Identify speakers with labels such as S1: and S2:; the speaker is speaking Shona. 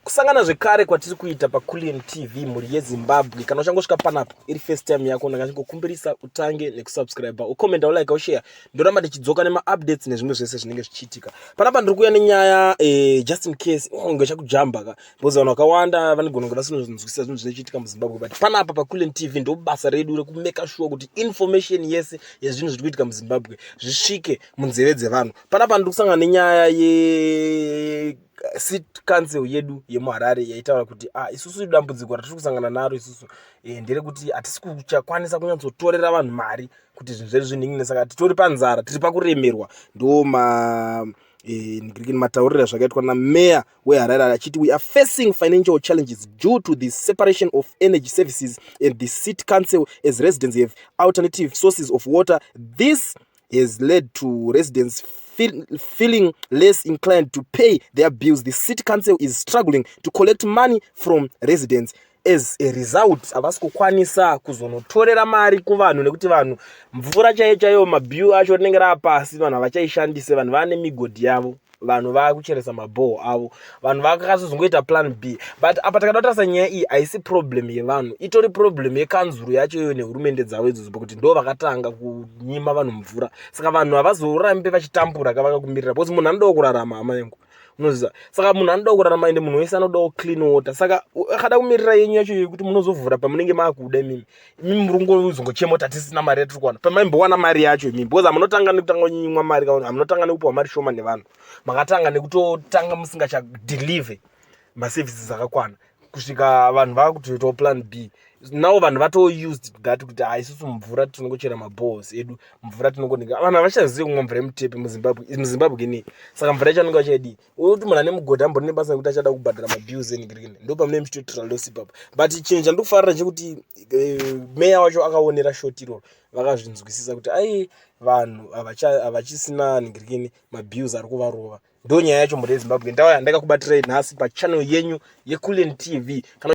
S1: Kusangana zvekare kwatiri kuita paCulian TV, mhuri yeZimbabwe. Kana uchangosvika panapa iri first time yako, ndakachingokumbirisa utange nekusubscribe, ucomment, ulike, ushare. Ndoramba ndichidzoka nemaupdates nezvimwe zvese zvinenge zvichiitika panapa. Ndiri kuuya nenyaya just in case unge chakujamba ka, because vanhu vakawanda vanogona kunge vasinozvinzwisisa zvinhu zvinochiitika muZimbabwe. But panapa paCulian TV ndo basa redu rekumake sure kuti information yese yezvinhu zviri kuitika muZimbabwe zvisvike munzeve dzevanhu. Panapa ndiri kusangana nenyaya ye city council yedu yemuHarare yaitaura kuti, ah, isusu dambudziko ratiri kusangana naro isusu nderekuti hatisi kuchakwanisa kunyatsotorera vanhu mari kuti zvinhu zvedu zvinhingine, saka titori panzara, tiri pakuremerwa. Ndo ma matauriro azvakaitwa nameya weHarare achiti, "We are facing financial challenges due to the separation of energy services and the city council, as residents have alternative sources of water. This has led to residents feeling less inclined to pay their bills. The city council is struggling to collect money from residents as a result." Havasi kukwanisa kuzonotorera mari kuvanhu nekuti vanhu mvura chaiyo chaiyo, mabill acho rinenge raapasi, vanhu havachaishandise. Vanhu vane migodhi yavo, vanhu vakucheresa mabhoho avo, vanhu vakazozongoita plan B. But apa takada kutarisa nyaya iyi, haisi problem yevanhu, itori problem yekanzuru yacho iyoyo nehurumende dzavo idzodzo, pakuti ndo vakatanga kunyima vanhu mvura. Saka vanhu havazorambe vachitambura kavakakumirira, because munhu anodawo kurarama, hama yangu, unoziva. Saka munhu anodawo kurarama, ende munhu wese anodawo clean water. Saka akada kumirira yenyu yacho yekuti munozovhura pamunenge maakuda imimi, imimi muri kungozongochema kuti hatisina mari yatiri kuwana. Pamaimbowana mari yacho imimi, because hamunotanga nekutanga kunyimwa mari, hamunotanga nekupiwa mari shoma nevanhu, makatanga nekutotanga musingachadeliver maservices akakwana kusvika vanhu vakutoitawo plan B. Now vanhu vato used that kuti, ha, isusu mvura tinongochera maboreholes edu, mvura tinongoninga. Vanhu havachazivi kumwa mvura yemutepi muZimbabwe, muZimbabwe inei. Saka mvura yacho anenge vachaidii? Kuti munhu ane mugodhi ambori nebasa rekuti achada kubhadhara mabills enigirikini, ndo pamunenge muchitoitira loss ipapo. But chinhu chandikufarira chekuti meya wacho akaonera short iroro, vakazvinzwisisa kuti ai, vanhu havachisina nigirikini, mabills ari kuvarova. Ndo nyaya yacho, mhuri yeZimbabwe. Ndauya ndakakubatirai nhasi pachannel yenyu yeCulian TV. Kana